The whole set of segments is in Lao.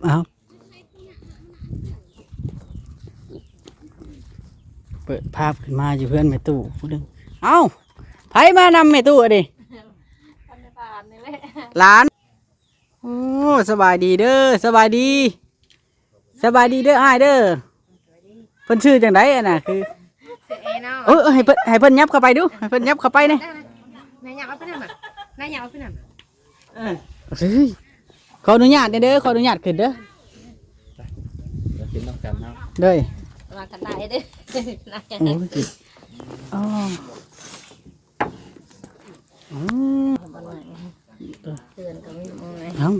ເອົາ ເປີດພາບຂຶ້ນມາຢູ່ເຮືອນແມ່ຕູ້ຜູ້ໜຶ່ງ. ເອົ້າ ໃຜມານຳແມ່ຕູ້ອັນນີ້? ຫຼານ. ໂອ້ ສະບາຍດີເດີ ສະບາຍດີ ສະບາຍດີເດີອ້າຍເດີ. ເພິ່ນຊື່ຈັ່ງໃດອັນນ່ະ? ຄື ຊື່ເອເນາະ. ເອີ ໃຫ້ເພິ່ນ ໃຫ້ເພິ່ນຫຍັບເຂົ້າໄປດູ ໃຫ້ເພິ່ນຫຍັບເຂົ້າໄປແດ່. ນາຍຫຍັບເອົາໄປນຳ ນາຍຫຍັບເອົາໄປນຳ. ເອີ ເຮີ້ຍ ຂໍອະນຸຍາດແດ່ເດີ ຂໍອະນຸຍາດຂຶ້ນເດີ. ໄປ ໄປກິນນຳກັນເນາະ. ໂດຍ ລະວັງກັນໄດ້ເດີ. ໂອ້ຍ ອໍ ອືມ ເພື່ອນກໍມີ. ເອົ້າ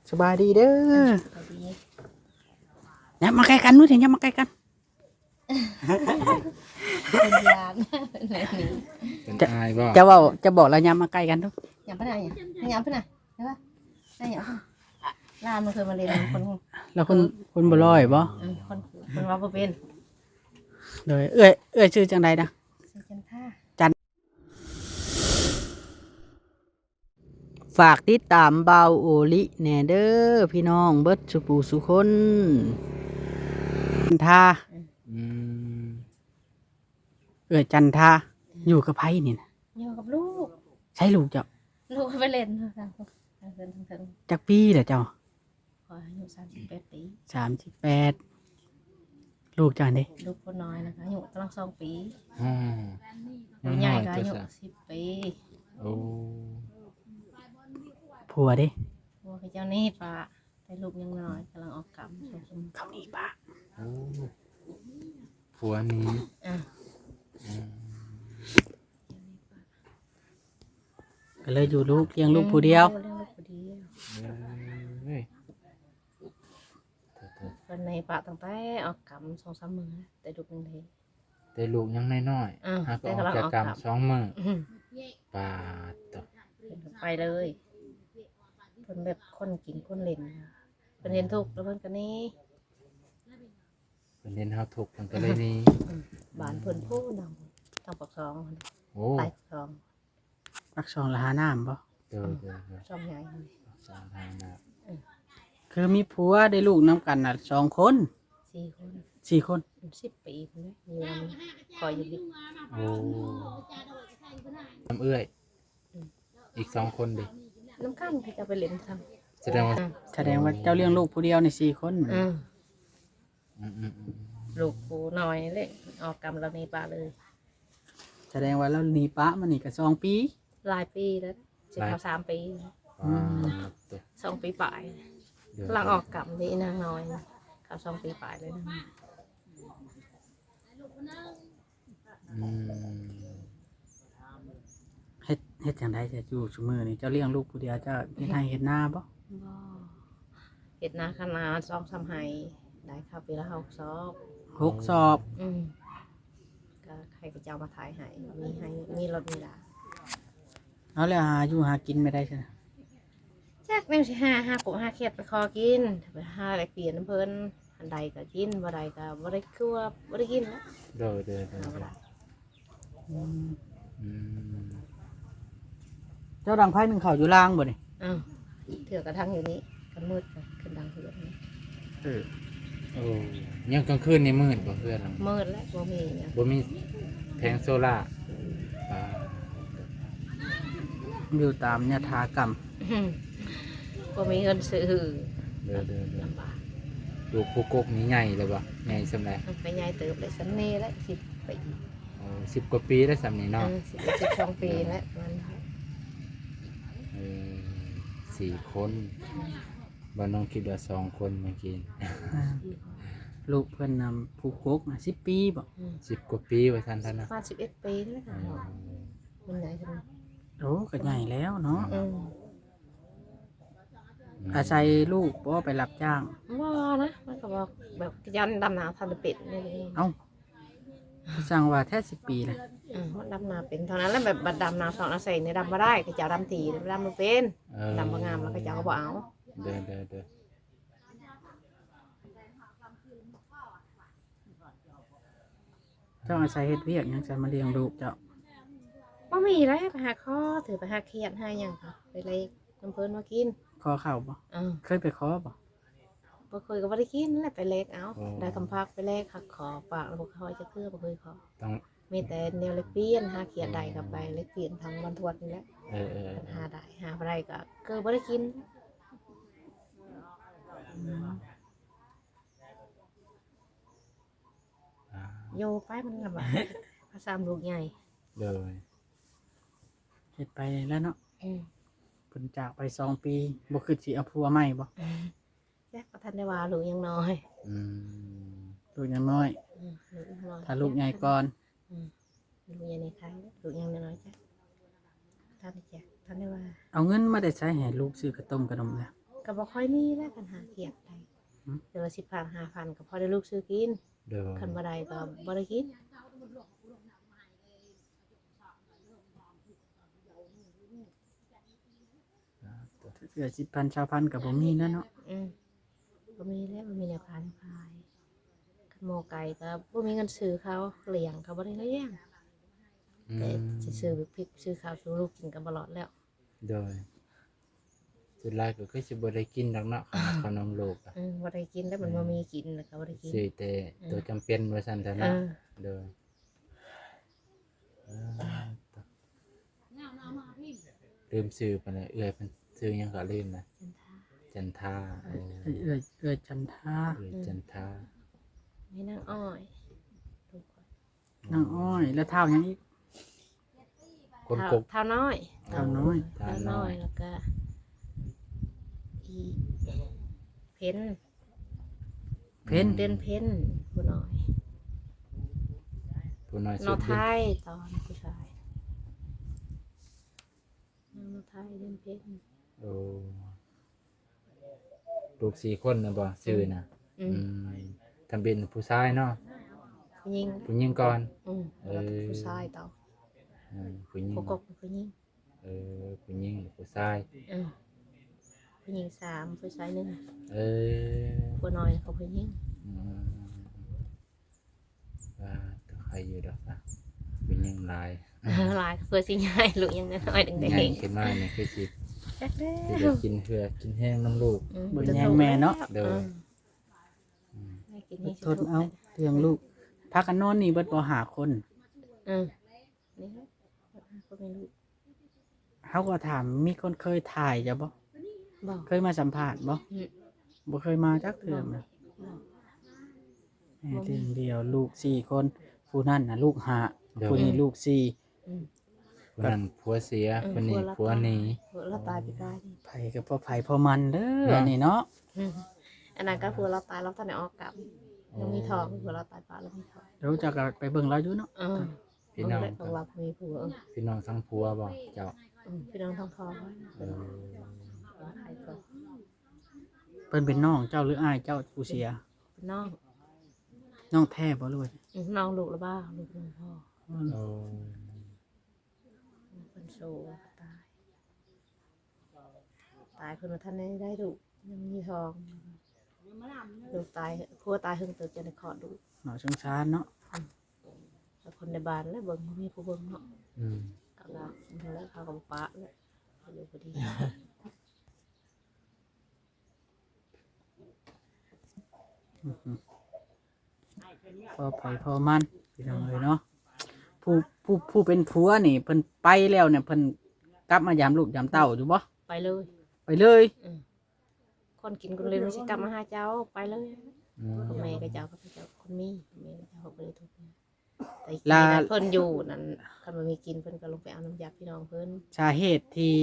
ສະບາຍດີເດີ. ສະບາຍດີ. ຫຍັບມາໃກ້ກັນດູ ຫຍັບມາໃກ້ກັນ. ເປັນຍານ ເປັນອາຍບໍ່? ຈະເວົ້າ ຈະບອກລາວຫຍັບມາໃກ້ກັນດູ. ຫຍັບໄປນະ ຫຍັບໄປນະ ເຫັນບໍ່? ນາຍຫຍັບໄປນະ. ຫຼານມັນເຄີຍມາຫຼິ້ນນຳຄົນ ແລ້ວຄົນ ເອີ ຄົນບໍ່ຫຼ້ອຍບໍ່? ເອີ ຄົນ ຄົນເວົ້າບໍ່ເປັນ. ໂດຍ ເອື້ອຍ ເອື້ອຍຊື່ຈັ່ງໃດນະ? ຊື່ຈັນທາ. ຈັນ ຝາກຕິດຕາມບ່າວໂອລິແດ່ເດີພີ່ນ້ອງເບິດສູ່ຜູ້ສູ່ຄົນ. ຈັນທາ. ອືມ ເອື້ອຍຈັນທາ. ອືມ ຢູ່ກັບໃຜນີ້ນະ? ຢູ່ກັບລູກ. ໃສລູກເຈົ້າ? ລູກໄປຫຼິ້ນທາງເທິງ ທາງເທິງ. ຈັກປີແລ້ວເຈົ້າ? ຂ້ອຍອາຍຸສາມສິບແປດປີ. ສາມສິບແປດ. ລູກເຈົ້າເດ? ລູກຜູ້ນ້ອຍນະ ອາຍຸກຳລັງສອງປີ. ອືມ ຜູ້ໃຫຍ່ກໍອາຍຸສິບປີ. ໂອ້ ຜົວເດ? ຜົວເຂົາເຈົ້າໜີປະ ແຕ່ລູກຍັງນ້ອຍ ກຳລັງອອກກຳ. ເຂົາໜີປະ. ໂອ້ ຜົວໜີ. ອືມ ອືມ ກໍເລີຍຢູ່ລູກ ລ້ຽງລູກຜູ້ດຽວ. ອືມ ລ້ຽງລູກຜູ້ດຽວ. ເອີຍ ເພິ່ນໃຫ້ປະຕັ້ງແຕ່ອອກກຳສອງສາມມື້ ແຕ່ລູກຍັງເດັກ ແຕ່ລູກຍັງນ້ອຍໆ. ເອີ ຫາກໍອອກຈາກກຳສອງມື້. ອືມ ປາດໂທ້ ເພິ່ນກໍໄປເລີຍ. ເພິ່ນແບບຄົນກິນຄົນຫຼິ້ນ ເພິ່ນເຫັນທຸກແລ້ວເພິ່ນກໍໜີ. ເພິ່ນເຫັນເຮົາທຸກເພິ່ນກໍເລີຍໜີ. ອືມ ບ້ານເພິ່ນພຸ້ນ ທາງປາກຊ່ອງ. ໂອ້ ໄປປາກຊ່ອງ. ປາກຊ່ອງລະຫານ້ຳບໍ່? ໂດຍ ໂດຍ ໂດຍ ຊ່ອງໃຫຍ່ ປາກຊ່ອງລະຫານ້ຳ. ເອີ ຄືມີຜົວໄດ້ລູກນຳກັນນະສອງຄົນ ສີ່ຄົນ. ສີ່ຄົນ. ອືມ ສິບປີພຸ້ນເດ້ ມີລຳ ຄອຍຢູ່. ໂອ້ ນຳເອື້ອຍ. ອືມ ອີກສອງຄົນເດ? ນຳກັນ ເຂົາເຈົ້າໄປຫຼິ້ນນຳ. ສະແດງວ່າ ສະແດງວ່າເຈົ້າລ້ຽງລູກຜູ້ດຽວນີ້ສີ່ຄົນ. ອືມ ອືມໆໆ ລູກຜູ້ນ້ອຍນີ້ແຫຼະ ອອກກຳແລ້ວໜີປະເລີຍ. ສະແດງວ່າລາວໜີປະມານີ້ກໍສອງປີ. ຫຼາຍປີແລ້ວ ຊິເຂົ້າສາມປີ. ອືມ ສອງປີປາຍ. ກຳລັງອອກກຳເດ ນາງນ້ອຍ ເຂົ້າສອງປີປາຍເລີຍນະ. ອືມ ເຮັດ ເຮັດຈັ່ງໃດ ຢູ່ຊຸມື້ນີ້ເຈົ້າລ້ຽງລູກຜູ້ດຽວ ເຈົ້າເຮັດໄຮ່ເຮັດນາບໍ່? ບໍ່ ເຮັດນາຂະໜາດສອງສາມໄຮ່ ໄດ້ເຂົ້າປີລະຫົກຊອບ. ຫົກຊອບ. ອືມ ກໍໃຫ້ເຂົາເຈົ້າມາໄຖໃຫ້ ມີໃຫ້ ມີລົດມີລາ. ເອົາ ແລ້ວຫາຢູ່ຫາກິນແບບໃດຊັ້ນ? ຈັກແນວຊິຫາ ຫາກົບຫາຂຽດໄປຂໍກິນ ໄປຫາແລກປ່ຽນນຳເພິ່ນ ອັນໃດກໍກິນ ບໍ່ໄດ້ກໍບໍ່ໄດ້ ຄືວ່າບໍ່ໄດ້ກິນແຫຼະ. ໂດຍ ໂດຍ ໂດຍ ອືມ ອືມ ເຈົ້າດັງໄຟໜຶ້ງເຂົ້າຢູ່ລ່າງບໍ່ນີ້? ອ້າວ ເທື່ອກະດັງຢູ່ນີ້ ຄັນມືດກໍຂຶ້ນດັງເຮືອນ. ເອີ ໂອ້ ຍາມກາງຄືນນີ້ມືດບໍ່ເຮືອນ? ມືດແລ້ວ ບໍ່ມີຫຍັງ ບໍ່ມີແຜງໂຊລາ. ອ່າ ຢູ່ຕາມຍະຖາກຳ ບໍ່ມີເງິນຊື້. ເດີໆໆ ລຳບາກ. ລູກຜູ້ກົກນີ້ໃຫຍ່ແລ້ວບໍ່? ໃຫຍ່ສ່ຳໃດ? ກໍໃຫຍ່ເຕີບແລ້ວ ສ່ຳນີ້ແຫຼະ ສິບປີ. ໂອ້ ສິບກວ່າປີແລ້ວສ່ຳນີ້ເນາະ. ເອີ ສິບເອັດ ສິບສອງປີແລ້ວມັນ. ເອີ ສີ່ຄົນ. ບໍ່ ນ້ອງຄິດວ່າສອງຄົນເມື່ອກີ້. ອ່າ ລູກເພິ່ນນຳຜູ້ກົກນະ ສິບປີບໍ? ອືມ ສິບກວ່າປີວ່າຊັ້ນທ່ານນະ. ປະມານສິບເອັດປີນີ້ແຫຼະ. ເອີ ມັນໃຫຍ່ຂຶ້ນ. ໂອ້ ກໍໃຫຍ່ແລ້ວເນາະ. ອືມ ອືມ ອາໄສລູກບໍ່ໄປຮັບຈ້າງ? ບໍ່ນະ ມັນກໍບໍ່ ແບບ ຢ້ານດຳນາທັນໄດ້ເປັນ. ເອົ້າ ຄືຊ່າງວ່າແທ້ ສິບປີນະ. ເອີ ມັນດຳນາເປັນເທົ່ານັ້ນແຫຼະ ແບບ ບັດດຳນາສອນອາໄສນີ້ດຳບໍ່ໄດ້ ເຂົາເຈົ້າດຳຖີ່ ດຳບໍ່ເປັນ. ເອີ ດຳບໍ່ງາມແລ້ວເຂົາເຈົ້າກໍບໍ່ເອົາ. ເດີໆໆ. ເຈົ້າອາໄສເຮັດວຽກຫຍັງຊັ້ນມາລ້ຽງລູກເຈົ້າ? ບໍ່ມີແຫຼະ ໄປຫາຂໍ ຖືໄປຫາຂຽດຫາຫຍັງ ໄປເລກນຳເພິ່ນມາກິນ. ຂໍເຂົ້າບໍ່? ເອີ ເຄີຍໄປຂໍບໍ່? ບໍ່ເຄີຍກໍບໍ່ໄດ້ກິນແຫຼະ ໄປແລກເອົາ. ອໍ ໄດ້ຄຳຝາກໄປແລກ ຫາກຂໍຝາກແລ້ວບໍ່ຄ່ອຍຈັກເທື່ອ ບໍ່ເຄີຍຂໍ. ຕ້ອງ ມີແຕ່ແນວແລກປ່ຽນ ຫາຂຽນໄດ້ກໍໄປແລກປ່ຽນທາງບ້ານທວດນີ້ແຫຼະ. ເອີໆໆ ຄັນຫາໄດ້ ຫາບໍ່ໄດ້ກໍ ກໍບໍ່ໄດ້ກິນ. ອືມ ອ່າ ຢູ່ໄປມັນລຳບາກ ພາສາມລູກໃຫຍ່. ໂດຍ ເຮັດໄປແລ້ວເນາະ. ອືມ ເພິ່ນຈາກໄປສອງປີ ບໍ່ຄິດຊິເອົາຜົວໃໝ່ບໍ່? ອືມ ຈັກ ບໍ່ທັນໄດ້ວ່າ ລູກຍັງນ້ອຍ. ອືມ ລູກຍັງນ້ອຍ. ອືມ ລູກຍັງນ້ອຍ ຖ້າລູກໃຫຍ່ກ່ອນ. ອືມ ລູກໃຫຍ່ໃນໄທ ລູກຍັງນ້ອຍໆ ຈັກ ທ່ານຈັກ ທ່ານໄດ້ວ່າ. ເອົາເງິນມາແຕ່ໃສໃຫ້ລູກຊື້ຂະຕົ້ມຂະໜົມນະ? ກໍບໍ່ຄ່ອຍມີແຫຼະ ຄັນຫາຂຽນໄດ້. ຫືມ ເດືອນລະສິບພັນ ຫ້າພັນ ກໍພໍໄດ້ລູກຊື້ກິນ. ໂດຍ ຄັນບໍ່ໄດ້ກໍບໍ່ໄດ້ກິນ. ເທື່ອສິບພັນ ຊາວພັນກໍບໍ່ມີແລ້ວເນາະ. ອືມ ບໍ່ມີແລ້ວ ບໍ່ມີແນວຂາຍແນວຂາຍ. ຄັນໝໍໄກ່ກໍບໍ່ມີເງິນຊື້ເຂົາລ້ຽງ ກໍບໍ່ໄດ້ລ້ຽງ. ອືມ ແຕ່ຊິຊື້ບັກພິກ ຊື້ເຂົ້າສູ່ລູກກິນກໍບໍ່ລອດແລ້ວ. ໂດຍ ສ່ວນຫຼາຍກໍຄືຊິບໍ່ໄດ້ກິນດອກເນາະ ຂະໜົມລູກອະ. ອືມ ບໍ່ໄດ້ກິນແລ້ວ ມັນ ອືມ ບໍ່ມີກິນ ແລ້ວກໍບໍ່ໄດ້ກິນ ຊື້ແຕ່ ອືມ ຕົວຈຳເປັນວ່າຊັ້ນເຖາະເນາະ. ເອີ ໂດຍ. ເອີ ລືມຊື່ເພິ່ນແລ້ວ ເອື້ອຍເພິ່ນຊື່ຫຍັງກໍລືມນະ. ຈັນທາ. ເອີ ເອື້ອຍ ເອື້ອຍຈັນທາ. ເອື້ອຍ ອືມ ຈັນທາ. ມີນາງອ້ອຍ ນາງອ້ອຍ ແລ້ວທ້າວຫຍັງອີກ? ຄົນກົກ ທ້າວ ທ້າວນ້ອຍ. ທ້າວນ້ອຍ ເອີ ທ້າວນ້ອຍ ແລ້ວກໍອີເພັນ ເພັນ ເດືອນເພັນ ຜູ້ນ້ອຍ ຜູ້ນ້ອຍສຸດ. ນ້ອງໄທຕອນຜູ້ຊາຍ ນ້ອງໄທ ເດືອນເພັນ. ໂອ້ ລູກສີ່ຄົນນະບໍ່? ອືມ ຊື່ນະ. ອືມ ອືມ ທຳເປັນຜູ້ຊາຍເນາະ? ຜູ້ຍິງ ຜູ້ຍິງກ່ອນ. ອືມ ເອີ ແລ້ວຜູ້ຊາຍຕໍ່. ເອີ ຜູ້ຍິງ ຜູ້ກົກຜູ້ຍິງ. ເອີ ຜູ້ຍິງ ຜູ້ຊາຍ. ເອີ ຜູ້ຍິງສາມ ຜູ້ຊາຍໜຶ່ງ. ເອີ ຜູ້ນ້ອຍຂອງຜູ້ຍິງ. ອືມ ວ່າແຕ່ໃຄຢູ່ດອກນະ ຜູ້ຍິງຫຼາຍ. ຫຼາຍ ເພື່ອຊິຍ້າຍລູກຍັງນ້ອຍໆ ແດງໆ ໃຫຍ່ຂຶ້ນມານີ້ຄືຊິ ຈັກແລ້ວ ຊິໄດ້ກິນເຫື່ອກິນແຮງນຳລູກ. ອືມ ເບິ່ງແຍງແມ່ເນາະ. ໂດຍ. ອືມ ອືມ ໄດ້ກິນ ອດທົນເອົາ ເລື່ອງລູກ. ພາກັນນອນນີ້ເບິດບໍ່ ຫ້າຄົນ? ເອີ ນີ້ ເຮົາກໍຖາມ ມີຄົນເຄີຍຖ່າຍເຈົ້າບໍ່? ບໍ່. ເຄີຍມາສຳພາດບໍ່? ອືມ ບໍ່ເຄີຍມາຈັກເທື່ອ. ບໍ່ ນະ ບໍ່ ແມ່ ບໍ່ມີ ເລື່ອງດຽວ ລູກສີ່ຄົນ ຜູ້ນັ້ນນະລູກຫ້າ. ໂດຍ. ຜູ້ນີ້ລູກສີ່. ອືມ ຜູ້ນັ້ນຜົວເສຍ. ເອີ ຜູ້ນີ້ຜົວໜີ. ຜົວລາວຕາຍປີກາຍນີ້. ໃຜກໍພໍໃຜພໍມັນເດີ ເນາະ ອັນນີ້ເນາະ. ອືມ ອັນນັ້ນກໍຜົວລາວຕາຍ ລາວທັນໄດ້ອອກກັບ. ອໍ ຍັງມີທ້ອງ ຜົວລາວຕາຍປະລາວມີທ້ອງ. ແລ້ວເຈົ້າກໍໄປເບິ່ງລາວຢູ່ເນາະ? ເອີ ພີ່ນ້ອງ ເບິ່ງແລ້ວ ເພາະວ່າບໍ່ມີຜົວ. ເອີ ພີ່ນ້ອງທາງຜົວບໍ່ເຈົ້າ? ອືມ ພີ່ນ້ອງທາງພໍ່. ເອີ ວ່າໃຜກໍ ເພິ່ນເປັນນ້ອງເຈົ້າ ຫຼື ອ້າຍເຈົ້າຜູ້ເສຍ? ເປັນນ້ອງ. ນ້ອງແທ້ບໍ່ ຫຼືວ່າ? ອືມ ນ້ອງລູກລະບ່າວ ລູກນ້ອງພໍ່. ອໍ ເພິ່ນໂສດຕາຍ ຕາຍເພິ່ນບໍ່ທັນໄດ້ ໄດ້ລູກ ຍັງມີທ້ອງ. ລູກຕາຍ ຜົວຕາຍເຫິງເຕີບ ຈັ່ງໄດ້ຄອດລູກ. ໜ້າສົງສານເນາະ. ອືມ ແຕ່ຄົນໃນບ້ານແຫຼະເບິ່ງ ບໍ່ມີຜູ້ເບິ່ງເນາະ. ອືມ ເຂົາກໍ ເຂົາກໍບໍ່ປະແຫຼະ ເຂົາຢູ່ບໍ່ດີ. ພໍໃຜພໍມັນ ພີ່ນ້ອງເອີຍເນາະ. ຜູ້ ຜູ້ ຜູ້ເປັນຜົວນີ້ ເພິ່ນໄປແລ້ວນີ້ ເພິ່ນກັບມາຢາມລູກຢາມເຕົ້າຢູ່ບໍ່? ໄປເລີຍ. ໄປເລີຍ. ອືມ ຄົນກິນຄົນເລີນມັນຊິກັບມາຫາເຈົ້າ ໄປເລີຍ. ອືມ ແມ່ຂະເຈົ້າ ຂະເຈົ້າຄົນມີ ແມ່ຂະເຈົ້າບໍ່ໄດ້ທຸກຍາກ. ແຕ່ເພິ່ນຢູ່ນັ້ນ ຄັນບໍ່ມີກິນ ເພິ່ນກໍລົງໄປເອົານຳຍາດພີ່ນ້ອງເພິ່ນ. ສາເຫດທີ່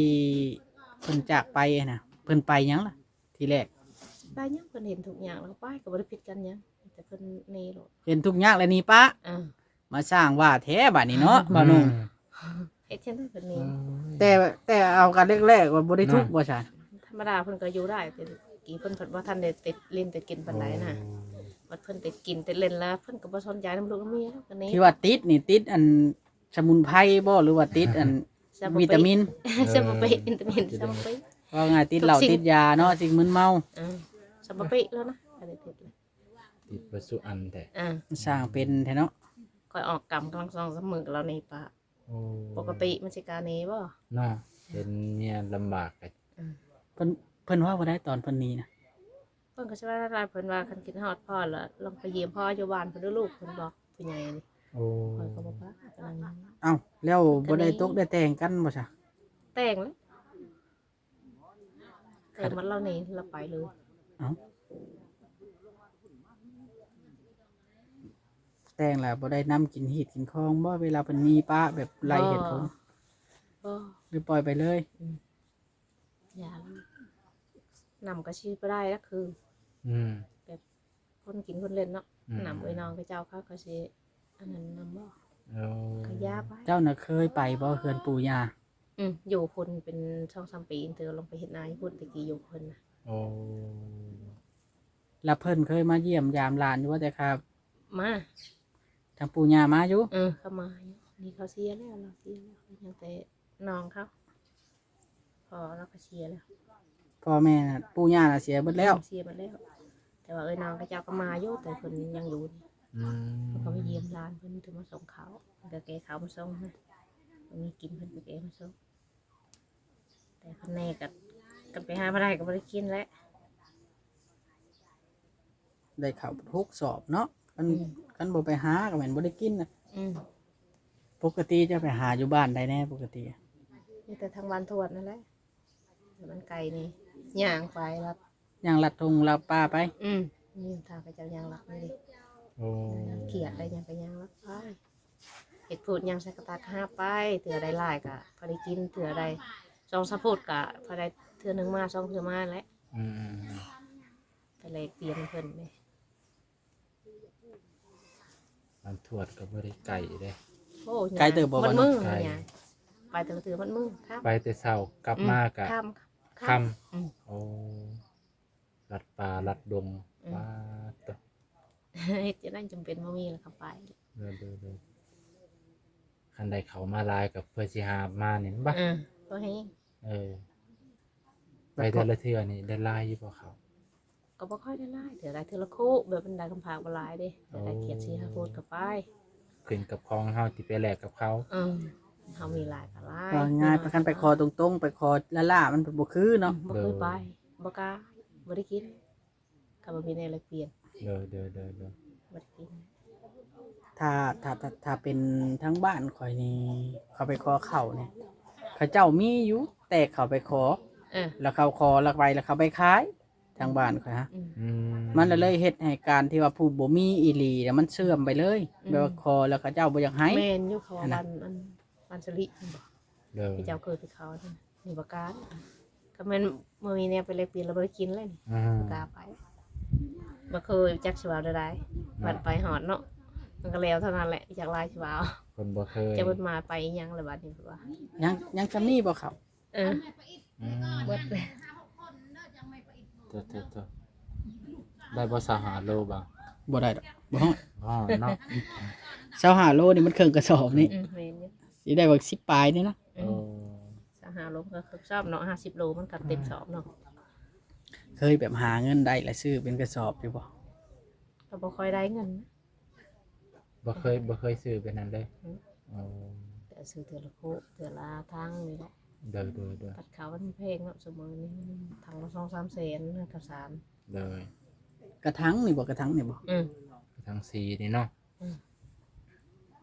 ເພິ່ນຈາກໄປນະ ເພິ່ນໄປຫຍັງລະ? ທີແລກ ໄປຫຍັງ ເພິ່ນເຫັນທຸກຍາກແລ້ວກໍໄປ ກໍບໍ່ໄດ້ຜິດກັນຫຍັງ ແຕ່ເພິ່ນໜີໂລດ. ເຫັນທຸກຍາກແລ້ວໜີປະ. ເອີ ມາສ້າງວ່າແທ້ບາດນີ້ເນາະ ບ່າວໜຸ່ມ. ເຮັດຈັ່ງໃດເພິ່ນໜີ? ເອີ ແຕ່ ແຕ່ເອົາກັນແລກໆວ່າບໍ່ໄດ້ທຸກບໍ່ຊະ? ທຳມະດາເພິ່ນກໍຢູ່ໄດ້ ແຕ່ກີ້ເພິ່ນພັດບໍ່ທັນໄດ້ຕິດຫຼິ້ນຕິດກິນປານໃດນະ. ໂອ້ ບັດເພິ່ນຕິດກິນຕິດຫຼິ້ນແລ້ວ ເພິ່ນກໍບໍ່ສົນໃຈນຳລູກນຳເມຍແລ້ວ ກໍໜີ. ທີ່ວ່າຕິດນີ້ ຕິດອັນ ສະໝຸນໄພບໍ່ ຫຼືວ່າຕິດອັນ ສະມະປິ ວິຕາມິນ? ສະມະປິ ເອີ ວິຕາມິນ ສະມະປິ. ເວົ້າງ່າຍ ຕິດເຫຼົ້າ ຕິດຢາເນາະ ສິ່ງມຶນເມົາ. ເອີ ສະມະປິແລ້ວນະ ອັນນີ້ຕິດແລ້ວ ຕິດເບິດສູ່ອັນແທ້. ເອີ ສ້າງເປັນແທ້ເນາະ. ຂ້ອຍອອກກຳກຳລັງສອງສາມມື້ກໍລາວໜີປະ. ໂອ້ ປົກກະຕິມັນຊິກ້າໜີບໍ່ເນາະ? ເຫັນເມຍລຳບາກ. ເອີ ເພິ່ນ ເພິ່ນເວົ້າວ່າໃດຕອນເພິ່ນໜີນະ? ເ ເພິ່ນກໍຊິວ່າຫຼາຍ ເພິ່ນວ່າຄັນຄິດຮອດພໍ່ລະ ລອງໄປຢ້ຽມພໍ່ຢູ່ບ້ານພຸ້ນເດີ້ລູກ ເພິ່ນບອກຜູ້ໃຫຍ່ນີ້. ໂອ້ ຂ້ອຍກໍບໍ່ປາການນັ້ນ. ເອົ້າ ແລ້ວບໍ່ໄດ້ຕົກໄດ້ແຕ່ງກັນບໍ່ຊະ? ແຕ່ງແລ້ວ ເອີ ມັນລາວນີ້ລາວໄປເລີຍ. ເອົ້າ ແຕ່ງແລ້ວບໍ່ໄດ້ນຳກິນຮີດກິນຄອງບໍ່ ເວລາເພິ່ນມີປະແບບໄລ່ເຫດຜົນ? ບໍ່ ຫຼືປ່ອຍໄປເລີຍ? ອືມ ຢ່າເລີຍ ນຳກໍຊິບໍ່ໄດ້ລະ ຄື ອືມ ແບບຄົນກິນຄົນຫຼິ້ນເນາະ. ອືມ ນຳເອື້ອຍນ້ອງເຂົາເຈົ້າ ເຂົາກໍຊິອັນນັ້ນນຳບໍ່? ໂອ້ ກໍຢ່າໄປ. ເຈົ້ານະເຄີຍໄປບໍ່ເຮືອນປູ່ຍ່າ? ອືມ ຢູ່ພຸ້ນເປັນສອງສາມປີ ເທື່ອລອງໄປເຮັດນາຢູ່ພຸ້ນ ແຕ່ກີ້ຢູ່ເພິ່ນນະ. ໂອ້ ລະເພິ່ນເຄີຍມາຢ້ຽມຢາມຫຼານຢູ່ບໍ່ແຕ່ຄາ? ມາ ທາງປູ່ຍ່າມາຢູ່? ເອີ ເຂົາມາຢູ່. ນີ້ເຂົາເສຍແລ້ວ ລາວເສຍແລ້ວ ຍັງແຕ່ນ້ອງເຂົາ ພໍ່ລາວກໍເສຍແລ້ວ. ພໍ່ແມ່ ປູ່ຍ່ານະເສຍເບິດແລ້ວ? ເສຍເບິດແລ້ວ ແຕ່ວ່າເອື້ອຍນ້ອງເຂົາເຈົ້າກໍມາຢູ່ ແຕ່ເພິ່ນຍັງຢູ່ນີ້. ອືມ ເພິ່ນກໍມາຢ້ຽມຫຼານເພິ່ນ ຖືມາສົ່ງເຂົ້າ ເພິ່ນກໍແກ່ເຂົ້າມາສົ່ງໃຫ້ ມີກິນເພິ່ນກໍແກ່ມາສົ່ງ. ແຕ່ຄັນແນ່ກໍ ຄັນໄປຫາມາໄດ້ກໍບໍ່ໄດ້ກິນແຫຼະ. ໄດ້ເຂົ້າຫົກສອບເນາະ ຄັນ ອືມ ຄັນບໍ່ໄປຫາກໍແມ່ນບໍ່ໄດ້ກິນນະ. ອືມ ປົກກະຕິຈະໄປຫາຢູ່ບ້ານໃດແດ່ປົກກະຕິ? ມີແຕ່ທາງບ້ານທວດນັ້ນແຫຼະ ແຕ່ມັນໄກນີ້ ຍ່າງໄປລັດ ຍ່າງລັດທົ່ງລັດປ່າໄປ. ອືມ ນີ້ທາງເຂົາເຈົ້າຍ່າງລັດນີ້ເດ້. ໂອ້ ຂຽດໄດ້ຫຍັງກໍຍ່າງລັດໄປ ເຮັດພູດຫຍັງໃສ່ກະຕາກະຫາບໄປ ເທື່ອໄດ້ຫຼາຍກໍພໍໄດ້ກິນ ເທື່ອໄດ້ສອງສາມພູດກໍພໍໄດ້ເທື່ອໜຶ່ງມາສອງເທື່ອມາແຫຼະ. ອືມໆໆ ໄປແລກປ່ຽນເພິ່ນເດ້. ບ້ານທວດກໍບໍ່ໄດ້ໄກເດ້. ໂອ້ ໄກເຕີບບໍ່? ມັນມື້ ໄກ ຍ່າງໄປແຕ່ລະເທື່ອມັນມື້ ຄ່ຳ ໄປແຕ່ເຊົ້າກັບມາກໍ ອືມ ຄ່ຳ ຄ່ຳ ຄ່ຳ. ອືມ ໂອ້ ລັດປ່າລັດດົງ. ອືມ ປາດໂທ້ ເຮັດຈັ່ງໃດ ຈຳເປັນບໍ່ມີແລ້ວກໍໄປ. ໂດຍໆໆ ຄັນໄດ້ເຂົ້າມາຫຼາຍກໍເພື່ອຊິຫາມານີ້ແມ່ນບໍ່? ເອີ ພໍແຮງ. ເອີ ໄປແຕ່ລະເທື່ອນີ້ໄດ້ຫຼາຍຢູ່ບໍ່ເຂົ້າ? ກໍບໍ່ຄ່ອຍໄດ້ຫຼາຍ ເທື່ອໄດ້ເທື່ອລະໂຄ ແບບມັນໄດ້ຄຳພາກບໍ່ຫຼາຍເດ້ ເທື່ອໄດ້ຂຽດສີ່ຫ້າໂພດກໍໄປ. ຂຶ້ນກັບຂອງເຮົາທີ່ໄປແລກກັບເຂົາ. ເອີ ເຮົາມີຫຼາຍກໍຫຼາຍ. ວ່າງ່າຍ ຄັນໄປຂໍຕົງໆ ໄປຂໍລ້າໆ ມັນບໍ່ຄືເນາະ. ອືມ ບໍ່ເຄີຍໄປ ບໍ່ກ້າ ບໍ່ໄດ້ກິນ ກໍບໍ່ມີແນວແລກປ່ຽນ. ໂດຍໆໆໆ ບໍ່ໄດ້ກິນ. ຖ້າ ຖ້າ ຖ້າ ຖ້າເປັນທາງບ້ານຂ້ອຍນີ້ ເຂົາໄປຂໍເຂົ້ານີ້ ເຂົາເຈົ້າມີຢູ່ ແຕ່ເຂົາໄປຂໍ ເອີ ແລ້ວເຂົາຂໍ ແລ້ວໄປ ແລ້ວເຂົາໄປຂາຍ ທາງບ້ານຂ້ອຍຫະ. ອືມ ອືມ ມັນລະເລີຍເຮັດໃຫ້ການທີ່ວ່າຜູ້ບໍ່ມີອີ່ຫຼີນະ ມັນເສື່ອມໄປເລີຍ. ອືມ ແບບວ່າຂໍແລ້ວເຂົາເຈົ້າບໍ່ຢາກໃຫ້. ແມ່ນຢູ່ ເຂົາວ່າ ອັນນັ້ນ ບ້ານ ບ້ານສະລິແມ່ນບໍ່? ໂດຍ ທີ່ເຈົ້າເຄີຍໄປເຂົ້ານັ້ນ ມີປະການ ກໍແມ່ນບໍ່ມີແນວໄປແລກປ່ຽນແລ້ວບໍ່ໄດ້ກິນແລ້ວນີ້. ອືມ ບໍ່ກ້າໄປ ບໍ່ເຄີຍຈັກຊິເວົ້າແນວໃດ. ເນາະ ບັດໄປຮອດເນາະ ມັນກໍແລ້ວເທົ່ານັ້ນແຫຼະ ຈັກຫຼາຍຊິເວົ້າ. ຄົນບໍ່ເຄີຍ ຈັກເພິ່ນມາໄປອີ່ຫຍັງລະບັດນີ້ ເພິ່ນວ່າ ຍັງ ຍັງຈະມີບໍ່ເຂົ້າ? ເອີ ອືມ ເບິດແລ້ວ. ໂທ້ໆໆ ໄດ້ບໍ່ ຊາວຫ້າໂລບໍ່? ບໍ່ໄດ້ດອກ ບໍ່ຮອດ ບໍ່ຮອດເນາະ. ຊາວຫ້າໂລນີ້ມັນເຄິ່ງກະສອບນີ້. ອືມ ແມ່ນຢູ່ ຊິໄດ້ບັກສິບປາຍນີ້ນະ. ອືມ ໂອ້ ຊາວຫ້າໂລມັນກໍເຄິ່ງສອບເນາະ ຫ້າສິບໂລມັນກໍເຕັມສອບເນາະ. ເຄີຍແບບຫາເງິນໄດ້ແລ້ວຊື້ເປັນກະສອບຢູ່ບໍ່? ກໍບໍ່ຄ່ອຍໄດ້ເງິນ. ບໍ່ເຄີຍ ບໍ່ເຄີຍຊື້ແບບນັ້ນເລີຍ. ອືມ ອໍ ແຕ່ຊື້ເທື່ອລະໂຄ ເທື່ອລະຖັງນີ້ແຫຼະ. ໂດຍໆໆ ກັບເຂົ້າມັນແພງເນາະ ຊຸມື້ນີ້ ຖັງລະສອງສາມແສນ ເຂົ້າສານ. ໂດຍ ກະຖັງນີ້ບໍ່? ກະຖັງນີ້ບໍ່? ອືມ ກະຖັງສີນີ້ເນາະ. ອືມ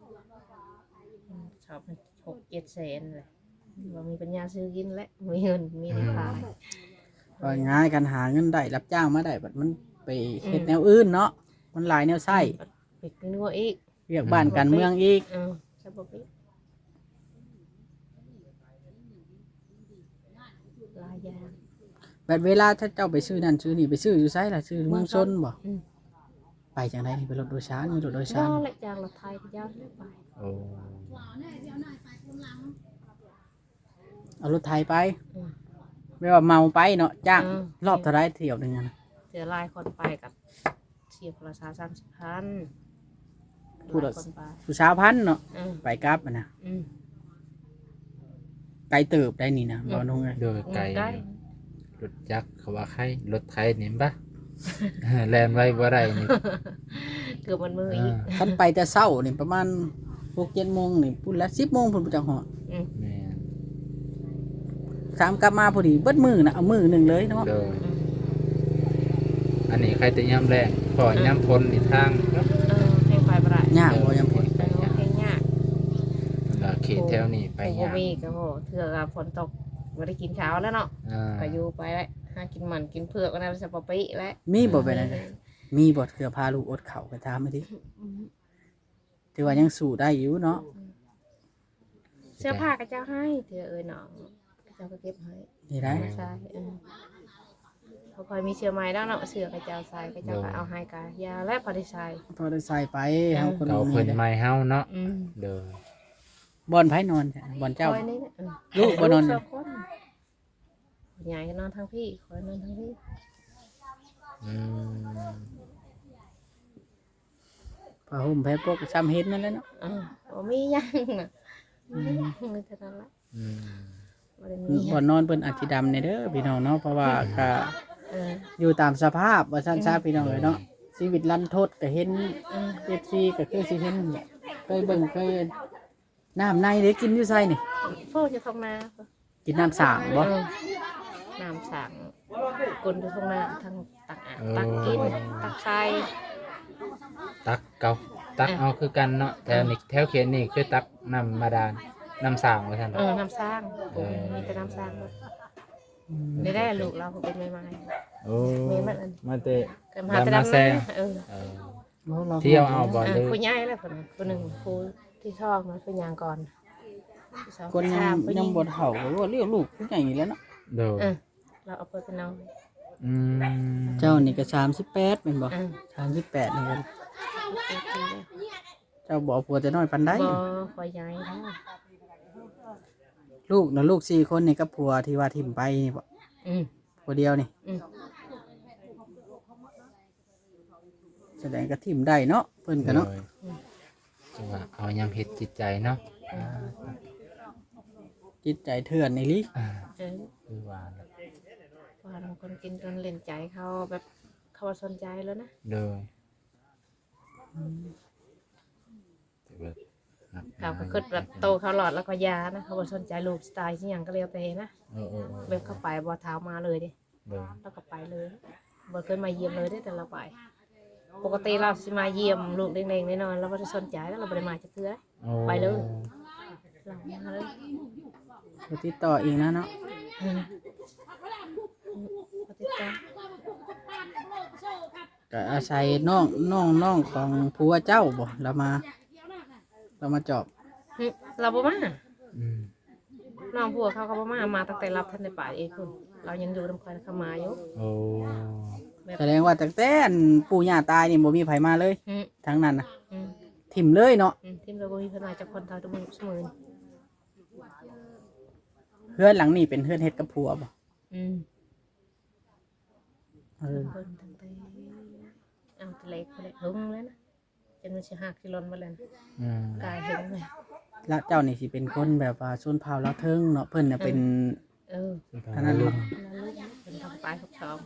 ອືມ ຊອບຫົກເຈັດແສນແຫຼະ ບໍ່ມີປັນຍາຊື້ກິນແຫຼະ ບໍ່ມີເງິນ ມີແນວຂາຍ. ອືມ ວ່າງ່າຍ ຄັນຫາເງິນໄດ້ ຮັບຈ້າງມາໄດ້ ບັດມັນໄປເຮັດ ອືມ ແນວອື່ນເນາະ ມັນຫຼາຍແນວໃຊ້. ອືມ ໄປກິນງົວອີກ ວຽກບ້ານການເມືອງອີກ. ເອີ ສະບົບອີກ ຫຼາຍຢ່າງ. ບັດເວລາຖ້າເຈົ້າໄປຊື້ນັ້ນຊື້ນີ້ ໄປຊື້ຢູ່ໃສລະ? ຊື້ເມືອງຊົນບໍ່? ອືມ ໄປຈັ່ງໃດນີ້? ໄປລົດໂດຍສານ ມີລົດໂດຍສານ? ບໍ່ແຫຼະ ຈ້າງລົດໄຖ ຈ້າງລົດໄຖໄປ. ໂອ້ ເອົາລົດໄຖໄປ. ອືມ ແບບວ່າເໝົາໄປເນາະ ຈ້າງ. ເອີ ຮອບເທົ່າໃດຖ້ຽວໜຶ່ງຫັ້ນ? ເທື່ອຫຼາຍຄົນໄປກໍເສຍຜູ້ລະຊາວສາມສິບພັນ ຜູ້ລະ ຜູ້ຊາວພັນເນາະ. ເອີ ໄປກັບຫັ້ນນະ. ອືມ ໄກເຕີບໄດ໋ນີ້ນະ ອືມ ບໍ່ໜຸ່ງເອີຍ. ໂດຍ ໄກ ໄກ ລົດຈັກເຂົາວ່າໄຄ ລົດໄຖນີ້ເຫັນປະ ແລ່ນໄວບໍ່ໄດ້ນີ້ ເກືອບໝົດມື້ອີກ. ເອີ ຄັນໄປແຕ່ເຊົ້ານີ້ປະມານຫົກເຈັດໂມງນີ້ພຸ້ນລະ ສິບໂມງພຸ້ນພຸ້ນຈັ່ງຮອດ. ອືມ ແມ່ນ ຖາມກັບມາພໍດີເບິດມື້ນະ ເອົາມື້ໜຶ່ງເລີຍເນາະ. ໂດຍ ອືມ ອັນນີ້ໃຄແຕ່ຍາມແລ້ງ ເພາະ ເອີ ຍາມຝົນນີ້ທາງ ເອີ ແຮງໄປບໍ່ໄດ້ ຍາກບໍ່ຍາມຝົນ ເອີ ແຮງຍາກ ແລ້ວເຂດແຖວນີ້ໄປຍາກ ບໍ່ມີກໍ ໂອ້ ເທື່ອກໍຝົນຕົກ ບໍ່ໄດ້ກິນເຂົ້າແລ້ວເນາະ ອ່າ ກໍຢູ່ໄປແຫຼະ ຫາກິນມັນກິນເຜືອກ ອັນນັ້ນສະປະປິແຫຼະ ມີບໍ່ແບບນັ້ນ ມີບໍ່ເທື່ອພາລູກອົດເຂົ້າ ກໍຖາມມາຕິ ອືມ ຖືວ່າຍັງສູ້ໄດ້ຢູ່ເນາະ ອືມ ເສື້ອຜ້າຂະເຈົ້າໃຫ້ ເທື່ອເອີຍນ້ອງ ຂະເຈົ້າກໍເກັບໃຫ້ ນີ້ໄດ໋ ມາໃສ່ ເອີ ບໍ່ຄ່ອຍມີເສື້ອໃໝ່ແລ້ວເນາະ ເສື້ອຂະເຈົ້າໃສ່ ຂະເຈົ້າກໍເອົາໃຫ້ ກະຢ່າແລ້ວ ພໍໄດ້ໃສ່ ພໍໄດ້ໃສ່ໄປ ເອີ ເຮົາຄົນ ເກົ່າເພິ່ນໃໝ່ເຮົາເນາະ ອືມ ໂດຍ ບ່ອນໃຜນອນ ບ່ອນເຈົ້າ ຂ້ອຍນີ້ແຫຼະ ເອີ ລູກບໍ່ນອນ ສອງຄົນ ຜູ້ໃຫຍ່ກໍນອນທາງພີ້ ຂ້ອຍນອນທາງພີ້ ອືມ ຜ້າຫົ່ມແພປົກກໍຊ່ຳເຫັນນັ້ນແຫຼະເນາະ ເອີ ບໍ່ມີຫຍັງນະ ອືມ ມີເທົ່ານັ້ນລະ ອືມ ບໍ່ໄດ້ມີຫຍັງ ບ່ອນນອນເພິ່ນອາດຊິດຳແດ່ເດີພີ່ນ້ອງເນາະ ເພາະວ່າ ອືມ ກໍ ເອີ ຢູ່ຕາມສະພາບວ່າຊັ້ນຊະ ອືມ ພີ່ນ້ອງເອີຍເນາະ ໂດຍ ຊີວິດລັນທົດກໍເຫັນ ອືມ ເອັຟຊີກໍຄືຊິເຫັນ ເຄີຍເບິ່ງ ເຄີຍ ນ້ຳໃນເດ້ ກິນຢູ່ໃສນີ້? ໂພ ຢູ່ທົ່ງນາ ກິນນ້ຳສາງບໍ່? ເອີ ນ້ຳສາງ ກົ້ນຢູ່ທົ່ງນາ ທັງຕັກອາບ ເອີ ຕັກກິນ ຕັກໃສ່ ຕັກເອົາ ຕັກເອົາຄືກັນເນາະ ເອີ ແຖວນີ້ ແຖວເຂດນີ້ຄືຕັກນ້ຳບາດານ ນ້ຳສາງວ່າຊັ້ນ ເອີ ນ້ຳສາງ ເອີ ມີແຕ່ນ້ຳສາງ ອືມ ນີ້ແຫຼະລູກລາວເປັນແມ່ໝ້າຍ ໂອ້ ແມ່ນມັນ ມາແຕ່ ກໍມາແຕ່ ດຳນາແຊງ ເອີ ເອີ ໂອ້ ລາວ ທ່ຽວເອົາບໍ່ ເອີ ຫຼື ຜູ້ໃຫຍ່ແລ້ວ ຜູ້ໜຶ່ງ ຜູ້ທີສອງ ມັນເປັນຫຍັງກ່ອນ ທີສອງ ທີສາມ ຜູ້ຍິງ ຍັງບໍ່ເຖົ້າ ກໍວ່າລ້ຽງລູກຜູ້ໃຫຍ່ນີ້ແຫຼະເນາະ ໂດຍ ເອີ ລາວເອົາເພິ່ນເປັນນ້ອງ ອືມ ເຈົ້ານີ້ກໍສາມສິບແປດແມ່ນບໍ່? ເອີ ສາມສິບແປດນີ້ກໍ ເຈົ້າບໍ່ເອົາຜົວແຕ່ນ້ອຍປານໃດ ບໍ່ ຂ້ອຍໃຫຍ່ແລ້ວ ລູກນະ ລູກສີ່ຄົນນີ້ກັບຜົວທີ່ວ່າຖິ້ມໄປນີ້ບໍ່? ອືມ ຜົວດຽວນີ້ ອືມ ສະແດງກໍຖິ້ມໄດ້ເນາະ ເພິ່ນກໍເນາະ ໂດຍ ອືມ ຖືວ່າເອົາຫຍັງເຮັດຈິດໃຈເນາະ ອືມ ອ່າ ຈິດໃຈເຖື່ອນອີ່ຫຼີ ອ່າ ເອີ ຄືວ່າແຫຼະ ວ່າບາງຄົນກິນຈົນຫຼິ້ນໃຈເຂົາ ແບບເຂົາບໍ່ສົນໃຈແລ້ວນະ ໂດຍ ອືມ ແບບ ເຂົາກໍຄິດວ່າໂຕເຂົາລອດແລ້ວກໍຢ່ານະ ເຂົາບໍ່ສົນໃຈລູກຊິຕາຍຊິຫຍັງກໍແລ້ວແຕ່ນະ ເອີໆໆ ແບບເຂົາໄປບໍ່ຖາມມາເລີຍເດ້ ໂດຍ ແລ້ວກໍໄປເລີຍ ບໍ່ເຄີຍມາຢ້ຽມເລີຍເດ້ ແຕ່ລາວໄປ ປົກກະຕິລາວຊິມາຢ້ຽມລູກເລັກໆນ້ອຍໆ ລາວບໍ່ໄດ້ສົນໃຈ ລາວບໍ່ໄດ້ມາຈັກເທື່ອ ໂອ້ ໄປເລີຍ ລາວມາເລີຍ ບໍ່ຕິດຕໍ່ອີກນະເນາະ ອືມ ບໍ່ຕິດຕໍ່ ກໍອາໄສນ້ອງ ນ້ອງ ນ້ອງຂອງຜົວເຈົ້າບໍ່ ລາວມາ ລາວມາຈອບ? ຫຶ ລາວບໍ່ມາ ອືມ ນ້ອງຜົວເຂົາກໍບໍ່ມາ ມາຕັ້ງແຕ່ລາວທັນໄດ້ໄປເອງພຸ້ນ ລາວຍັງຢູ່ນຳຂ້ອຍ ເຂົາມາຢູ່ ໂອ້ ແບບ ສະແດງວ່າຕັ້ງແຕ່ອັນປູ່ຍ່າຕາຍນີ້ບໍ່ມີໃຜມາເລີຍ ຫຶ ທາງນັ້ນນະ ອືມ ຖິ້ມເລີຍເນາະ ອືມ ຖິ້ມເລີຍ ບໍ່ມີໃຜມາຈັກຄົນເທົ່າທຸກມື້ ຊຸມື້ນີ້ ເຮືອນຫຼັງນີ້ເປັນເຮືອນເຮັດກັບຜົວບໍ່? ອືມ ເອີ ເພິ່ນຕັ້ງແຕ່ ເອົາແຕ່ເລັກພຸ້ນແຫຼະ ເຫິງແລ້ວນະ ຈົນມັນຊິຫັກຊິຫຼົ່ນໝົດແລ້ວນະ ອືມ ກາຍເຫິງແລ້ວ ລະເຈົ້ານີ້ຊິເປັນຄົນແບບວ່າຊົນເຜົ່າລາວເທິງເນາະ ເພິ່ນນະເປັນ ເອີ ອັນນັ້ນເນາະ ເພິ່ນທາງປາຍຫົກສອງ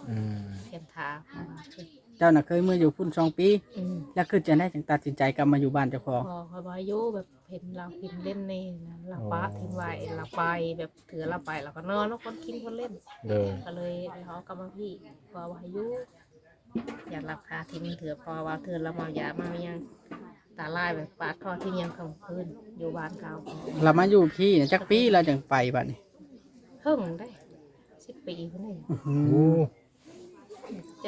ອືມ ຂຽນທາ ເຈົ້ານະເຄີຍເມືອຢູ່ພຸ້ນສອງປີ ອືມ ລະຄິດຈັ່ງໃດຈຶ່ງຕັດສິນໃຈກັບມາຢູ່ບ້ານເຈົ້າຂອງ? ພໍ ຂ້ອຍບໍ່ຢູ່ ແບບເຫັນລາວກິນຫຼິ້ນແດ່ ລາວປະຖິ້ມໄວ້ ລາວໄປ ແບບເທື່ອລາວໄປ ລາວກໍນອນເນາະ ຄົນກິນຄົນຫຼິ້ນ ໂດຍ ກໍເລີຍເອົາກັບມາພີ້ ເພາະວ່າຢູ່ ຢ້ານລາວຂ້າຖິ້ມເທື່ອ ເພາະວ່າເທື່ອລາວເມົາຢາເມົາຫຍັງ ຕາລາຍແບບປາດຄໍຖິ້ມຫຍັງກາງຄືນ ຢູ່ບ້ານເກົ່າ ລາວມາຢູ່ພີ້ນະ ຈັກປີລາວຈັ່ງໄປບາດນີ້? ເຫິງເດ້ ສິບປີພຸ້ນເດ້ ອືມ ໂອ້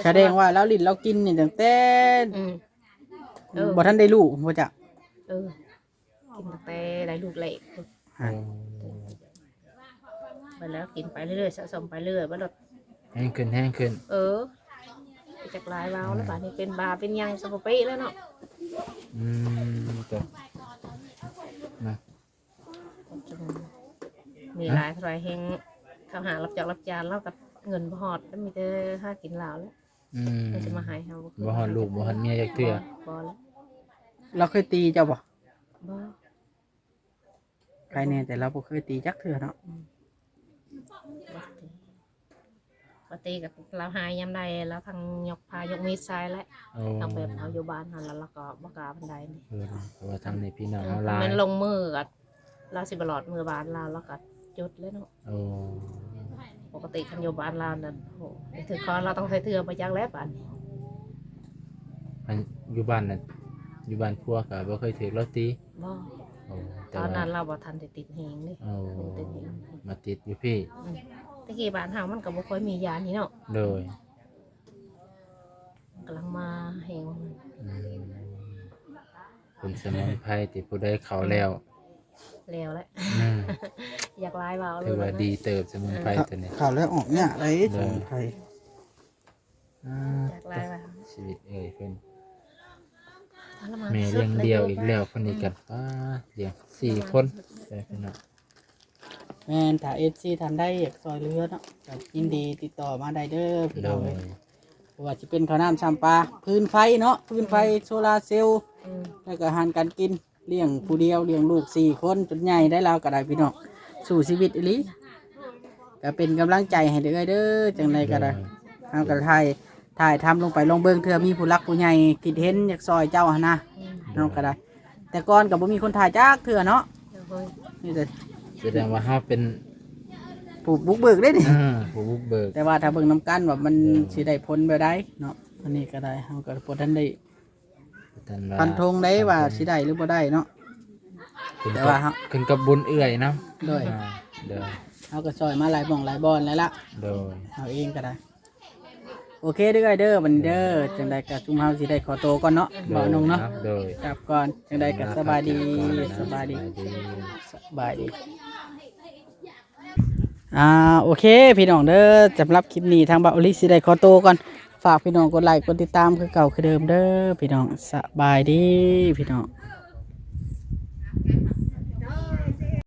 ສະແດງວ່າລາວຫຼິ້ນລາວກິນນີ້ຕັ້ງແຕ່ ອືມ ເອີ ບໍ່ທັນໄດ້ລູກພຸ້ນບໍ່ຈັກ ເອີ ກິນຕັ້ງແຕ່ໄດ້ລູກແລກພຸ້ນ ຮະ ໂອ້ ບັດແລ້ວກິນໄປເລື້ອຍໆ ສະສົມໄປເລື້ອຍ ບັດແລ້ວ ແຮງຂຶ້ນ ແຮງຂຶ້ນ ເອີ ໄປຈັກຫຼາຍເວົ້າແລ້ວ ອືມ ບາດນີ້ເປັນບາເປັນຫຍັງສະປະເປະແລ້ວເນາະ ອືມ ເອີ ນະ ມີຫຼາຍເທົ່າໃດແຮງ ເຂົາຫາຮັບຈ້າງຮັບຈານ ລາວກໍເງິນບໍ່ຮອດ ມີແຕ່ຫາກິນລາວແຫຼະ ອືມ ເພິ່ນຈະມາໃຫ້ເຮົາ ບໍ່ຮອດລູກບໍ່ຮອດເມຍຈັກເທື່ອ ບໍ່ ບໍ່ແລ້ວ ລາວເຄີຍຕີເຈົ້າບໍ່? ບໍ່ ໃຄແນ່ ແຕ່ລາວບໍ່ເຄີຍຕີຈັກເທື່ອເນາະ ອືມ ບໍ່ຕີ ບໍ່ຕີກໍລາວຫາຍຍາມໃດ ລາວທັງຍົກພ້າຍົກມີດໃສ່ແຫຼະ ໂອ້ ທັງແບບເຮົາຢູ່ບ້ານຫັ້ນ ລາວ ລາວກໍບໍ່ກ້າປານໃດນີ້ ເອີ ເພາະວ່າທາງນີ້ພີ່ນ້ອງເຮົາຫຼາຍ ແມ່ນລົງມືກໍລາວຊິບໍ່ລອດເມືອບ້ານລາວ ລາວກໍຈຸດແລ້ວເນາະ ໂອ້ ປົກກະຕິຄັນຢູ່ບ້ານລາວນັ້ນ ໂອ້ ຖືກຄອນລາວຕ້ອງໃສ່ເທື່ອ ບໍ່ຈັກແລ້ວບາດນີ້. ອັນຢູ່ບ້ານນັ້ນ ຢູ່ບ້ານຜົວກໍບໍ່ເຄີຍຖືກລາວຕີ? ບໍ່. ໂອ້ ແຕ່ວ່າ ຕອນນັ້ນລາວບໍ່ທັນໄດ້ຕິດແຮງເດ້. ໂອ້ ຍັງຕິດແຮງ ມາຕິດຢູ່ພີ້. ອືມ ແຕ່ກີ້ບ້ານເຮົາມັນກໍບໍ່ຄ່ອຍມີຢານີ້ເນາະ. ໂດຍ ກຳລັງມາແຮງ. ອືມ ເປັນສະໝຸນໄພທີ່ຜູ້ໃດເຂົ້າແລ້ວ ແລ້ວແຫຼະ. ອືມ ຢາກຫຼາຍເວົ້າເລີຍ ຖືວ່າດີເຕີບ ສະໝຸນໄພ ເອີ ຕົວນີ້ ເຂົ້າແລ້ວອອກຍາກໄດ໋. ໂດຍ ສະໝຸນໄພ. ອ່າ ຢາກຫຼາຍເວົ້າ ຊີວິດເອີຍເພິ່ນ ແມ່ລ້ຽງດຽວອີກແລ້ວ ເພິ່ນນີ້ກັນ. ອືມ ປ້າ ລ້ຽງສີ່ຄົນ ແມ່ນ ພີ່ນ້ອງ. ແມ່ນ ຖ້າເອັຟຊີທ່ານໃດຢາກຊ່ອຍເຫຼືອເນາະ ກໍຍິນດີຕິດຕໍ່ມາໄດ້ເດີພີ່ນ້ອງເອີຍ. ໂດຍ ບໍ່ວ່າຊິເປັນເຂົ້ານ້ຳຊຳປາ ຟືນໄຟເນາະ ຟືນໄຟ ອືມ ໂຊລາເຊວ ອືມ ແລ້ວກໍອາຫານການກິນ ລ້ຽງຜູ້ດຽວ ລ້ຽງລູກສີ່ຄົນຈົນໃຫຍ່ໄດ້ ລາວກໍໄດ້ພີ່ນ້ອງ ສູ້ຊີວິດອີ່ຫຼີ. ກໍເປັນກຳລັງໃຈໃຫ້ເດີ້ເອີຍເດີ ຈັ່ງໃດກໍໄດ້. ໂດຍ ເຮົາກໍຖ່າຍ ຖ່າຍທຳລົງໄປ ລອງເບິ່ງ ເທື່ອມີຜູ້ຫຼັກຜູ້ໃຫຍ່ຄິດເຫັນຢາກຊ່ອຍເຈົ້າຫັ້ນນະ ອືມ ເຮົາກໍໄດ້. ແຕ່ກ່ອນກໍບໍ່ມີຄົນຖ່າຍຈັກເທື່ອເນາະ. ໂດຍ ມີແຕ່ ສະແດງວ່າເຮົາເປັນຜູ້ບຸກເບີກເດ້ນີ້. ເອີ ຜູ້ບຸກເບີກ ແຕ່ວ່າຖ້າເບິ່ງນຳກັນວ່າມັນ ໂດຍ ຊິໄດ້ຜົນແບບໃດເນາະ. ອັນນີ້ກໍໄດ້ ເຮົາກໍບໍ່ທັນໄດ້ ບໍ່ທັນວ່າຟັນທົງໄດ້ວ່າ ຟັນທົງ ຊິໄດ້ຫຼືບໍ່ໄດ້ເນາະ. ຂຶ້ນ ແຕ່ວ່າ ກັບ ເຮົາ ຂຶ້ນກັບບຸນເອື້ອຍນຳ. ໂດຍ ອ່າ ໂດຍ ເຮົາກໍຊ່ອຍມາຫຼາຍໝ່ອງຫຼາຍບ່ອນແລ້ວລະ. ໂດຍ ເຮົາເອງກໍໄດ້. ໂອເຄເດີ້ເອີຍເດີ ບັດນີ້ເດີ ຈັ່ງໃດກໍຊຸມເຮົາຊິໄດ້ຂໍໂຕກ່ອນເນາະ ໂດຍ ບ່າວນົງເນາະ. ໂດຍ ກັບກ່ອນ ຈັ່ງໃດກໍສະບາຍດີ ສະບາຍດີ ສະບາຍດີ ສະບາຍດີ. ອ່າ ໂອເຄພີ່ນ້ອງເດີ ສຳລັບຄລິບນີ້ທາງບ່າວໂອລິຊິໄດ້ຂໍໂຕກ່ອນ. ຝາກພີ່ນ້ອງກົດໄລກົດຕິດຕາມຄືເກົ່າຄືເດີມເດີພີ່ນ້ອງ. ສະບາຍດີພີ່ນ້ອງ.